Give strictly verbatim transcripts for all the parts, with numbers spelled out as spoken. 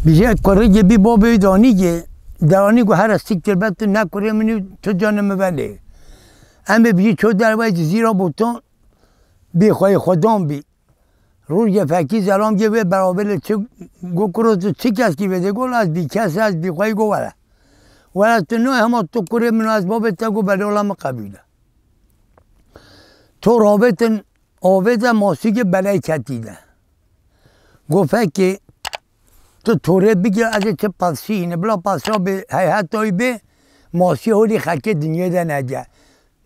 Bije kurê gebî babê wî danî ge, deranî got, here siktir be, tu ne kurê min î, tu canê min venê. Em ê bijî ço dervayê Cizîra Botan, bê xweyê xwedan bî. Rojê fekî zelam ge wê beraber li çi, got, kuro tu çi keskî vê de? Got, ez bî kes, ez bî xweyî, got, were. Were tu nayê hema tu kurê min, ez babê te, got, belê wela min qebûl e. Tor avêtin, avê de masî ge belê ketî de. Got, fekê tu torê bigir, ez ê çi padşî îne, bila padşa bê, heyheta wî bê, masî holî xelkê dinyê de nege.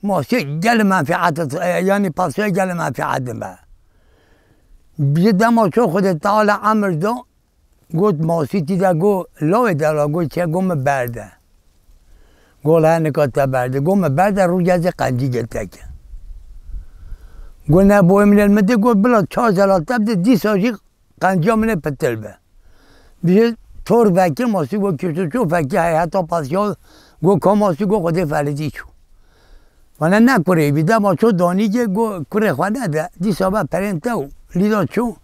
Masî gel menfîat, e, yanî padşa gel menfîat be. Bi dema ço Xwedê Teala emir da, got, masî tî de, got, lawê de la, got, çe, got, min berde. Got, he, nika te berde. Got, min berde, rojê ez ê qencî ge te ke. Got, ne boyê min el min de, got, bila çar zelal te bide, dîsa jî qenciya min ê pitir be. Bije tor vekir, masî got, kişto ço fekî heyheta padşa, got, ka masî, got, Xwedê felitî çû. Vana ne kurê bî, dema ço danî ge, got, kurê xwe nede, dîsa be perên te û lîda ço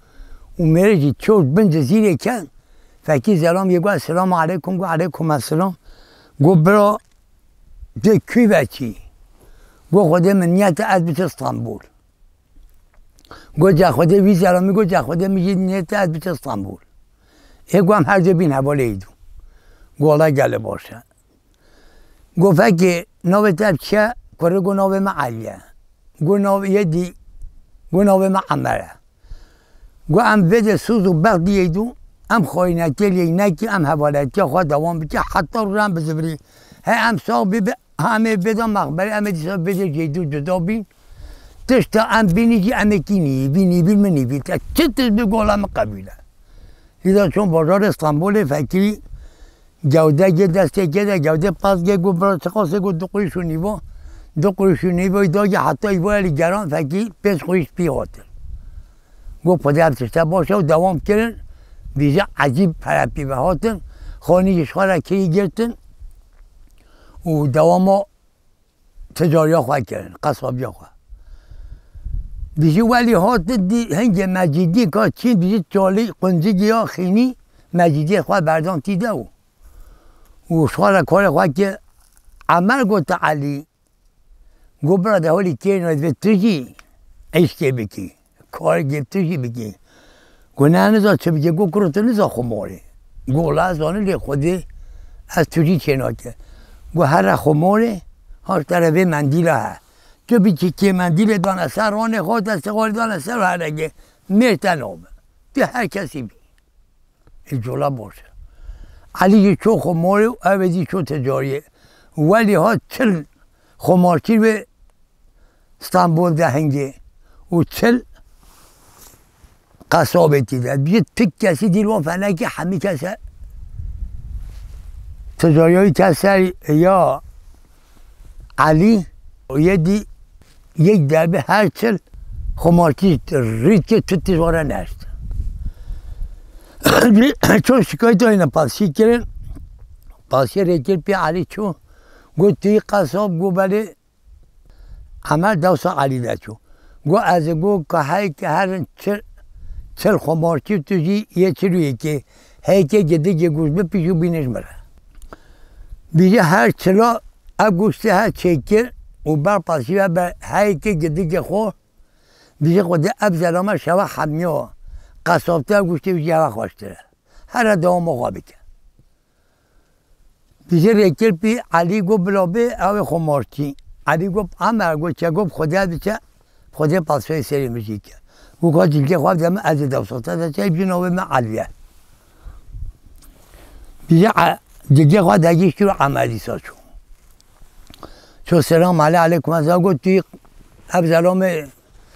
û mêrê jî ço bin Cizîrê ke, fekî zelam ye, got, Esselamu aleykum, got, Aleykum esselam. Got, bira, tu kû ve çî? Got, Xwedê min niyet e ez biçim Stenbol. Got, ca Xwedê wî zelamî, got, ca Xwedê min jî niyet e ez biçim Stenbol. Ê got, em her cê bîn hevalê îdû. Got, wela gelê baş e. Got, fekê navê te çi ye? Kurê got, navê min Elî ye. Got, navê yê dî, got, navê min Emer e. Got, em vê de soz û bex diyê dû, em xayînetiyê lê nekî, em hevaletiya xwe dewam bike, heta roja em bizivirî. He em sax bî, bi, ha em ê vê de mexberê, em ê dîsa vê de jê dû cuda bîn. Tişta em bînî jî em ê kî nîvî, nîvî min nîvî. Te çi tişt bi gola min qebûl e. Lîda çûn bajarê Stenbolê fekirî gewde gê destê gê de gewde pas gê got, bira çiqasê got, du qurîş û nîvo. Du qurîş û nîvo da gê heta îvo elî geran fekî pênc qurîş pî hatin. Got, Xwedê ev tişte baş e û dewam kirin. Vîje ecîb pere pî ve hatin. Xanî jî ji xwe re kirî girtin. Û dewama ticariya xwe kirin, qesabiya xwe. Dijî welî hat dî hingê Mecîdî ka çîn dijî çalî quncigî ya xînî Mecîdî xwe berdan tî de û, û ji xwe re karê xwe kir. Emer gote Elî, got, bira de holî kêrîna divê tu jî îşkê bikî. Karê tu jî bikî. Got, ne, niza çi bikî. Got, kuro tu niza xumarê. Got, wela ez zanim lê Xwedê ez tu jî çênake. Got, here xumarê, ha ji te re vê mendîla he. Tu bikî kê mendîlê dane ser ranê xwe, destê xwe dane ser heregê. Mêr te nabe. Tu her kesî bî. Ê cola baş e. Elî jî ço xumarê û ew ê jî ço ticariyê. Welî hat çil xumarçî wê Stenbol de hingê û çil qesabê tî de. Bî tu kesî dîl wan fenekî hemî kese ticariyayî kese ya Elî û yê dî yek derbê her çil xumartî rît kir tu tij were neşt. Ço şikayet ayne pasî kirin. Pasî rê kir pê Elî çû. Got tu yî qesab, got belê. Emer dewsa Elî de çû. Got ez ê, got ka heyke herin çil, çil xumartî tu jî yê çil û yekê. Heyke gidigê goşt bi pîş û bînij min re. Bîje her çila ev goştê her çêkir û ber pasî ve be heyke gidigê xwe. Bîje Xwedê ev zelame şeva hemiya qesabte ev goştê wî jî heva xweştir e. Here dewama xwe bike. Dije rêkir pî Elî got bila bê ew ê xumartî. Elî got Emer got çe got Xwedê diçe Xwedê pasayê serê min jî ke. Got ka cilkê xwe de min ez ê dewsa te de çay bî navê min Elî ye. Dije e, cilkê xwe de gişt kir û Emer dîsa çû. Ço selam Elî aleykum ez got tu ev zelamê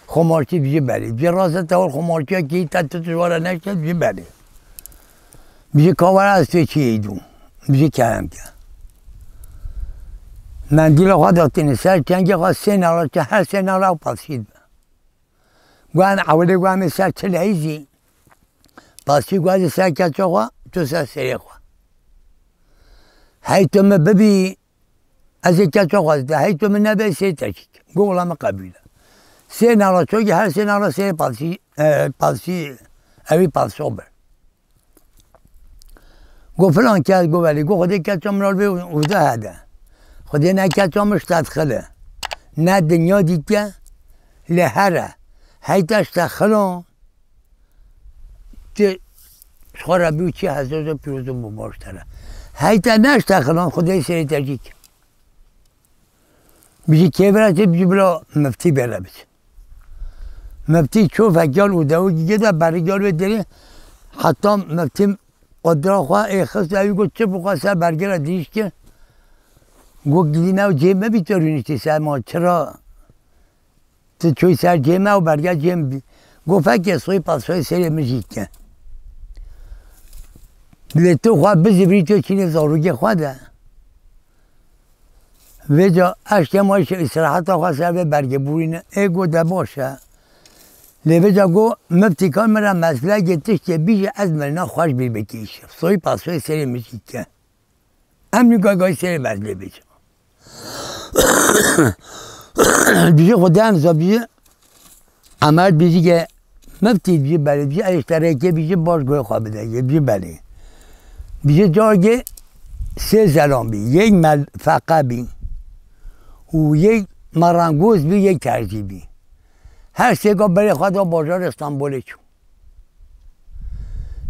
Xumartî bijî berê. Bijî rast e, te hol xumartiya kî te tu tijwara neşte bijî berê. Bijî ka were ez tê çi yî dû. Bijî kerem ke. Mendîla xwe datîne ser çengê xwe sê nala çe her sê nala ew pasî dibe. Gu em ewilê gu em ê ser çi leyî zî. Pasî gu ez ê ser keça xwe, tu ser serê xwe. Hey tu min bibî, ez ê keça xwe dide, hey tu min nebe sê teşîk. Got wela min qebûl e. Sê nala çokî her sê nala sê padşî, e, padşî, ewî padşo bir. Go filan kes, go belê, go Xwedê keça min al vê û da hede. Xwedê ne keça min ştet xile. Ne dinya dîtiye, lê here. Heyta ştet xilan, ti ji xwe re bî û çi hezar pîroz û baş te re. Heyta ne ştet xilan, Xwedê serê te jî ke. Bijî kêvira çi, bijî bila miftî bêre biçi. Miftî ço vekyal û dewikî gê de berî gel wê derê, heta miftî qudra xwe ê xist, ewî got, çi bixwe ser bergê re dirîj kir. Got, gilî me û cê me bî, tu rûniştî ser ma, çira tu çûyî ser cê me û berge cê min bî. Got, fekê soyî pasoyê serê min jî ke. Lê tu xwe bizivirî, tu çînê zarokê xwe de. Vêca eşkê ma îşe îstiraheta xwe ser vê bergê borîne. Ê got, de baş e. Lê vêca got, miftî ka min re meslekê tiştê bîje, ez mirina xweş bîr bikî îşe. Soyî pasoyê serê min jî ke. Em nî gay gay serê meslê bêje. Bîje xwe dem za bîje. Emer bîjî ke miftî bîjî belê, bîjî ez ji te rêkê bîjî baş guhê xwe bide, bîjî belê. Bîjî cargê sê zelam bî, yek mel-, feqe bî û yek merengoz bî, yek terzî bî. Her sêka berê xwe da bajarê Stenbolê çû.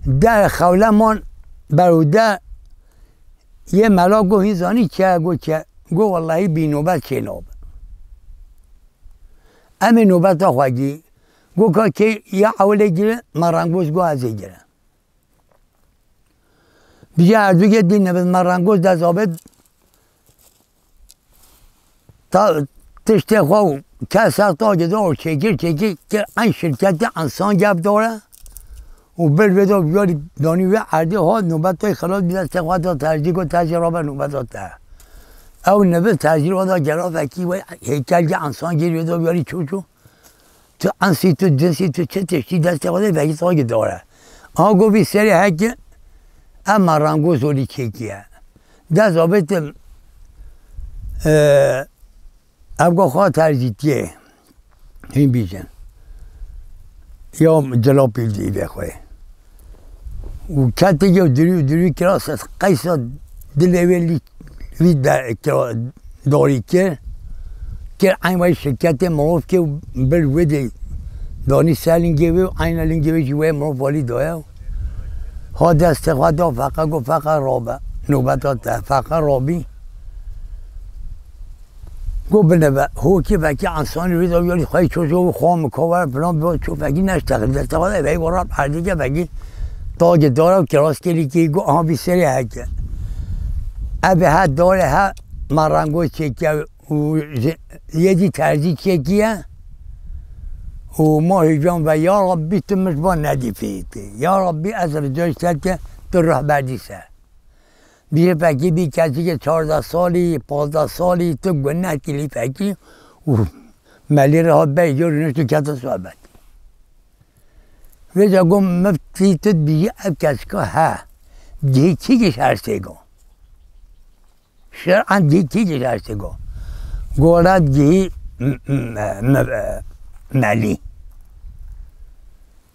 De xewle man berû de yê mela got, hîn zanî çi ye? Got, çi ye? Got, wellahî bî nobet çê nabe. Em ê nobeta xwe gî. Got, ka kê ya ewilê gire, merengoz got, ez ê gire. Bîje erdûgê dî nebit merengoz dest avêt, ta-, tiştê xwe û kes ser tagê de û çêkir, çêkir, kir eyn şirketê ensan gef dare û bir vê de biyarî danî wê erdê ha nobet tay xelat bî destê xwe da terzî, got, terzî rabe nobeta te. Ew nebit terzî ra da gera vekî wê heykel ge ensan gêr vê de biyarî çû çû. Tu ensî, tu cinsî, tu çi tiştî destê xwe de vekî tagê dare. Aha got vî serê heke, em merengoz olî çêkiye. Dest avêtim, e, ev got xwe terzîtiyê. Hîn bîjin. Ya cilapîl dî vê xwe. Û ketê yew dirû, dirû kira, se qeysa dilê wê lî, wî de kira, dorî kir. Kir eyn wayî şirketê mirov kir û bir wê dê danî ser lingê wê û eyna lingê wê jî wê mirov alî daye. Ha destê xwe da feqe, got, feqe rabe. Nobeta te, feqe rabî. Got, binebe, hokî vekî ensanî wî da yarî xweyî çocuğu xwe mi kaver filan, bi ço vekî neştexil. Destê xwe da veyî got, rab erdî ke vekî tagê dara û kiraskêlî kî, got, aha vî serê heke. Ev he dare he merengoz çêkiye û ji-, yê dî terzî çêkiye. Û ma hêcan ve, ya Rabbî, tu min ji van nedî fêtê. Ya Rabbî, ez rica ji te ke tu ruh berdî ser. Bîje fekî bî keçikê çardeh salî, pazdeh salî, tu guneh kî lî fekî û melî re hat ber, rûnişt û kete sohbet. Vêca got, miftî tu dibîjî ev keçika he. Gihî çi giş her sê go? Şer'an gihî çi giş her sê go? Got, wela gihî m-, m-, m-, melî.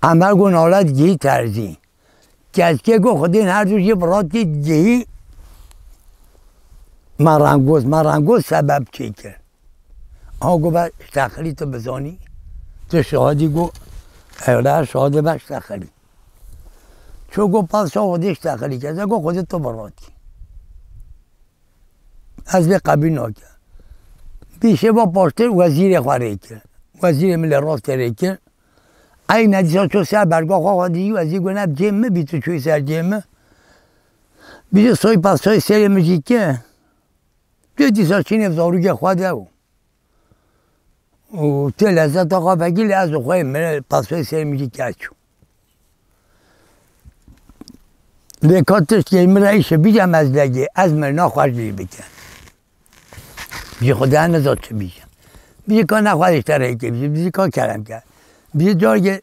Emer got, na wela gihî terzî. Keçikê got, Xwedên her du jî bi rast kî gihî merengoz, merengoz sebeb çêkir. Ha got, be ştexilî tu bizanî, tu şahidî got, ewle şahidê be ştexilî. Ço got, padşah Xwedê ştexilî ke, ze got, Xwedê tu bi rast kî. Ez vê qebîl nake. Bî şeva paştir wezîrê xwe rê kir. Wezîrê min lê rastê rê kir. Eyne dîsa çû ser berga xwe, xwe dî wezîr got, ev cê min bî, tu çûyî ser cê min. Bî soy pasoyê serê min jî ke. Tu dîsa çînê zarokê xwe de û. Û tu lezzeta xwe vekî lê ez û xwe yê min pasoyê serê min jî ke çû. Lê ka tiştê min re îşe bîje mezlegê, ez mirina xwe ji bîr bikim. Bîje Xwedê nizan çi bîje. Bîje ka nexwe ji te rêkê bîje, bîje ka kerem ke. Bîje cargê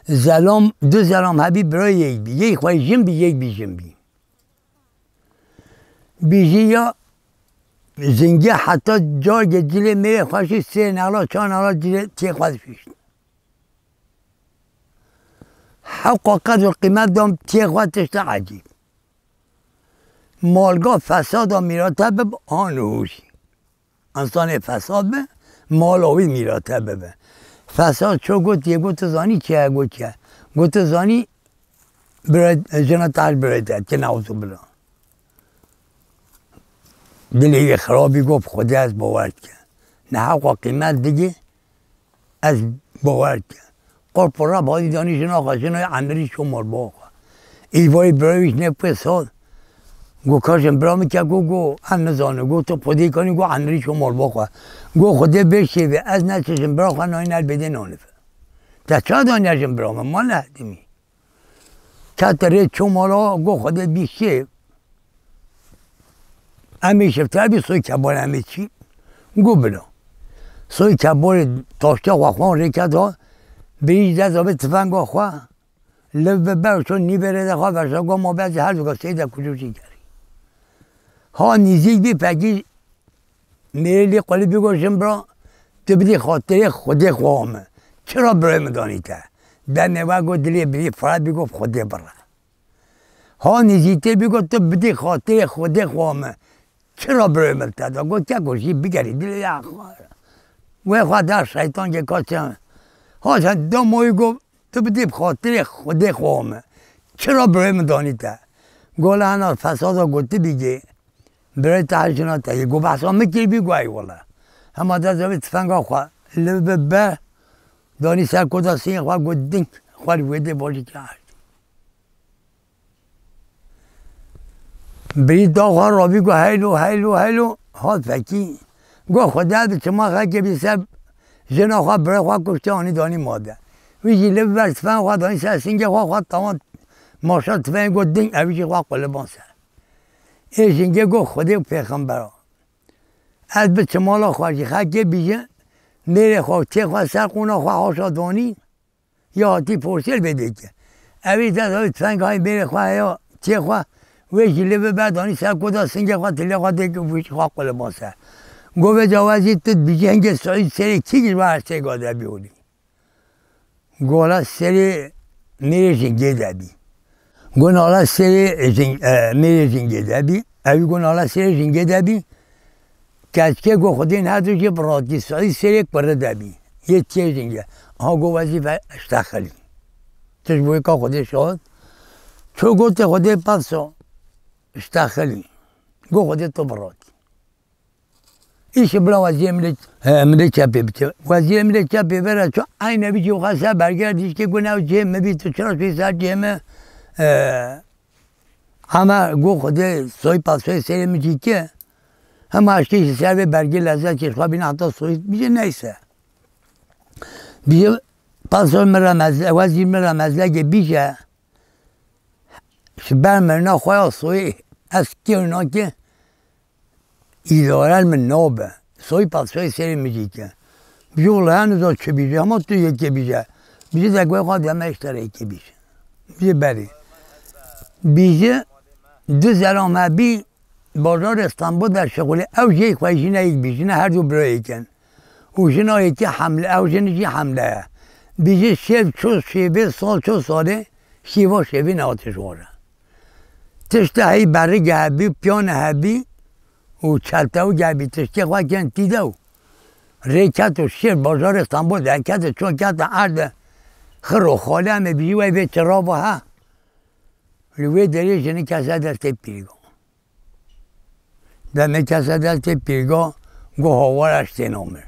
zelam, du zelam hebî bira yek bî. Yek xwe jin bî, yek bî jin bî. Bîje ya zingê heta cargê cilê mêrê xwe şî sê nala, çar nala cilê tê xwe dişîşt. Hewqa qedr û qîmet dan tiyê xwe tişta ecîb. Malga fesada mîrate bib, an hûşî. Însanê fesad bi, mala wî mîrate bibe. Fesad ço got, yê got, tu zanî çi ye, got çi ye? Got, tu zanî bire-, jina te her birê te, ti neûzubillah. Dilê wî xirabî got, Xwedê ez bawer dikim. Ne hewqa qîmet digî, ez bawer dikim. Qor pora bazî danî jina xwe, jina emirî ço malbû xwe. Îvarê birayê wî ne pê sal. Go, ka jin bira min ke, go, go, em nizane. Go, tu xwedê kanî, go, emirî ço malbû xwe. Go, Xwedê bê şêvê, ez neçe jin bira xwe nayîn el bêdê nanife. Te ça daniya jin bira min, ma ne hedimî. Kete rê ço mala, go, Xwedê bî şêv. Em ê şifte bî soy kebarê em ê çî. Go, bila. Soy kebarê taştiya xwe xwan rê ket ha. Birî ji dest avê tifenga xwe. Li bi ber ço nîvê rê de xwe veşa go, ma bezî her du kesê de kuçû çî kerî. Ha nîzîk bî pekî Mêrê lê qulî bî got, jin bira, tu bidî xatirê Xwedê xwe min. Çira birayê min danî te? Demê we got dilê birî fire bî got Xwedê bire. Ha nîzîtê bî got, tu bidî xatirê Xwedê xwe min. Çira birayê min te da? Got, keko jî bigerî dilê ya xwe. Wê xwe da şeytan ke kaçan. Ha sen da moyî got, tu bidî bi xatirê Xwedê xwe min. Çira birayê min danî te? Gola hena fesada gotibî gê. Birayê te her jina te yê. Go behsa min kir bî, go ey wele. Hema dest avê tifenga xwe li bi be danî ser koda sînê xwe, go ding xwe li wê dê bajî kir erdî. Birî da xwe rabî, go heylo, heylo, heylo, hat fekî. Go Xwedê bi çima xekê bî ser jina xwe, birayê xwe kuştî anî danî ma de. Wî jî li bi ber tifenga xwe danî ser sîngê xwe, xwe tawan maşa tifengê go ding, ew jî xwe quliban ser. Ê jingê got, Xwedê û pêxembera, ez bi çimala xwe jî xelkê bîjim, mêrê xwe û çê xwe ser qûna xwe haşa danî, ya hatî porsêl vê dêkê. Ew ê dest avê tifenga hê mêrê xwe heya çê xwe, wê jî lê bibe danî ser koda singê xwe, tilê xwe dêk û wî jî xwe quliban ser. Go vêca we zî tu dibîjî hingê Seîd serê kî giş ve her sê gade bî holî. Gola serê mêrê jingê de bî. Go nala serê jing-, e, mêrê jingê de bî. Ewî go nala serê jingê de bî. Keçikê go Xwedê her du jê bi ratî Seîd serê kurê de bî. Yê tiyê jingê. Aha go wezîfe iştexilî. Tu ji bo yeka Xwedê şahid. Ço gotê Xwedê pevso iştexilî. Go Xwedê tu bi ratî. Îşê bila wezîrê milê, e, milê çepê bike. Wezîrê milê çepê vere ço, eyne bî jî xwe ser berger dîşkê, got, "Ew cihê min bî, tu çira şûyî ser cihê min?" E, hema got, "Xwedê soyî pasoyê serê min jî ke." Hema eşkê jî ser vê bergê lezet kir, xwe bîne heta soyî bîje neyse. Bîje pasoyê min re mezle, wezîr min re mezlekê bîje. Ji ber mirina xwe ya soyê ez kê û nakê îdare li min nabe. Soyî padşahê serê min jî ke. Bijî wela niza çi bîje, hema tu yekê bîje. Bîje de guhê xwe deme ji te re yekê bîje. Bîje berê. Bîje du zelam hebî bajarê Stenbol de şixulê. Ew jê xwe jî ne yek bî, jina her du birayê kin. Û jina yekê hemle, ew jin jî hemle ye. Bîje şêv ço şêvê, sal ço salê, şîva şêvê nehate ji wan re. Tişta hey berrîge hebî, piyane hebî û çeltewige hebî, tiştê xwe ken tîde û rê ket û şêv bajarê Stenbol de kete, ço kete erde xir û xalê em ê bîjî wey vê çirava he. Li wê derê jinî kese destê pîrga. Demê kese destê pîrga, got, "Hawar ez têna mir."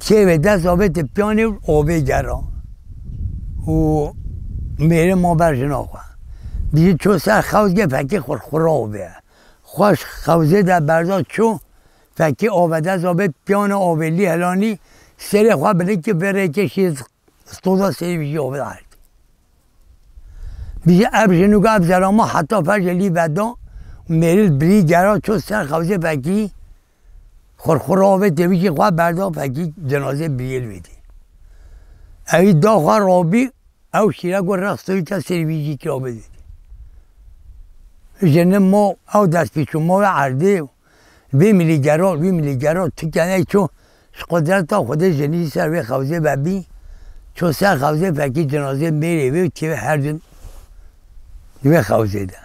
Kêvê dest avêti piyanê û avê gera. Û mêrê ma ber jina xwe. Bîjî ço ser xewzgê fekî xurxura avê. Xweş xewzê de berda ço fekî ave dest avê piyana avê lî helanî serê xwe bilikî vê rêkê şî Stoza serê wî jî ave erdî. Bîje ev jinûga ev zelama heta fer ji lî veda û mêril birî gera ço ser xewzê fekî xurxura avê tê wî jî xwe berda fekî cenazê biriyê li wê dî. Ewî da xwe rabî ew şîre got rex stoyî te serê wî jî kir avê didî. Jini ma ew destpêçû ma wê erdê Vê milîgera, vê milîgera tu kenê ço ji qudreta Xwedê jinî ser vê xewzê vebî, Çû ser xewzê, fekî cinazê mêrê wê û çêvê her du di wê xewzê de.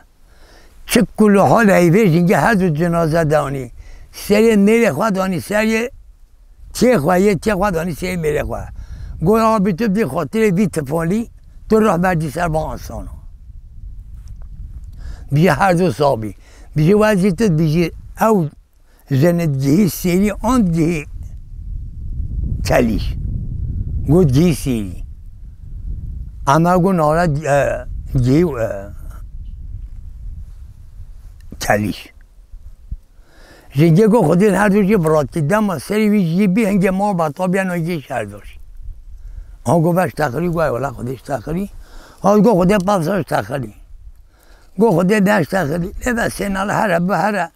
Çi kul û hal heyvê jingê her du cinaze danî. Serê mêrê xwe danî serê çê xwe, yê çê xwe danî serê mêrê xwe. Got, "Abî tu bî xatirê vî tifanlî, tu rih berdî ser van insana." Bijî her du sabî. Bijî wezî tu bijî ew Jin digihî sêrî an digihî kelî. Got digihî sêrî. Ema got nala, e, digihî, e, kelî. Jingê got Xwedê her du jî biratî dema serî wî jî bî hingê mal betabiya no jî şer dor. An got veş texilî, got wela Xwedê ji texilî. An got Xwedê pavsa ji texilî. Got Xwedê ne ji texilî. Lê ve sê nala here bi here.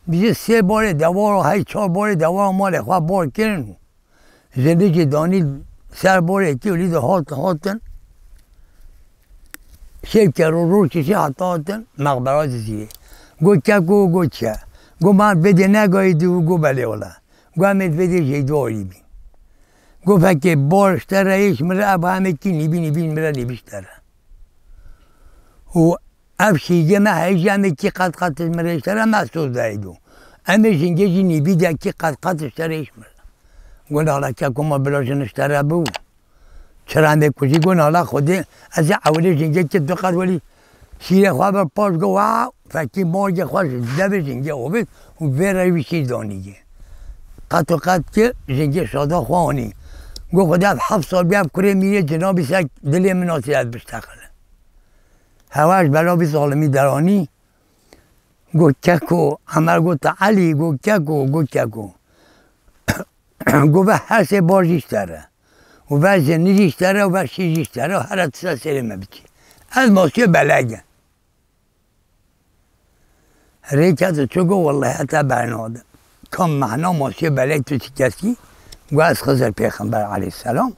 Bijî sê borê dewara hey çar borê dewara malê xwe bor kirin û jindikî danî ser borê kî û lî de hat, hatin. Şev kero roj kişî heta hatin mexbera Cizîrê. Got keko, got çi? Got ma vêdê negayî dû, got belê wela. Got em ê vêdê jeydo arî bîn. Got fekê bor ji te re yê ji min re, ev hemê kî nîbî, nîbî ji min re, nîbî ji te re. Û Ev şîrgê me heyî jî em ê kî qet qet ji min re ji te re me soz dayî do. Em ê jingê jî nîbî de kî qet qet ji te re ji min re. Got nala keko ma bila jin ji te re bû. Çira em ê kujî? Got nala Xwedê ez ê ewilê jingê kî du qet welî şîrê xwe bir paş got wa fekî morgê xwe ji devê jingê ovêt û vê re wî şîr danî yê. Qet û qet kî jingê şada xwe anî. Got Xwedê ev heft sal bî ev kurê mîrê cinabî ser dilê min nasî ez biştexile. Hewa ji bela vî zalimî deranî, got keko, Emer got Elî, got keko, got keko. Got ve her sê bar jî ji te re. Û ve jinî jî ji te re, û ve şîr jî ji te re, û here tişta serê me biçî. Ez masiyê belege. Rê ket û çû got, "Wellehî heta bernade." Kam mehna masiyê belek tu çi kesî? Got, "Ez Xizir Pêxember aleyhisselam."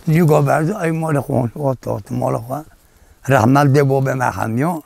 Nîga berdi, ay malê xwe, hat, hat, malê xwe. Rehmet dê babê me hemiya.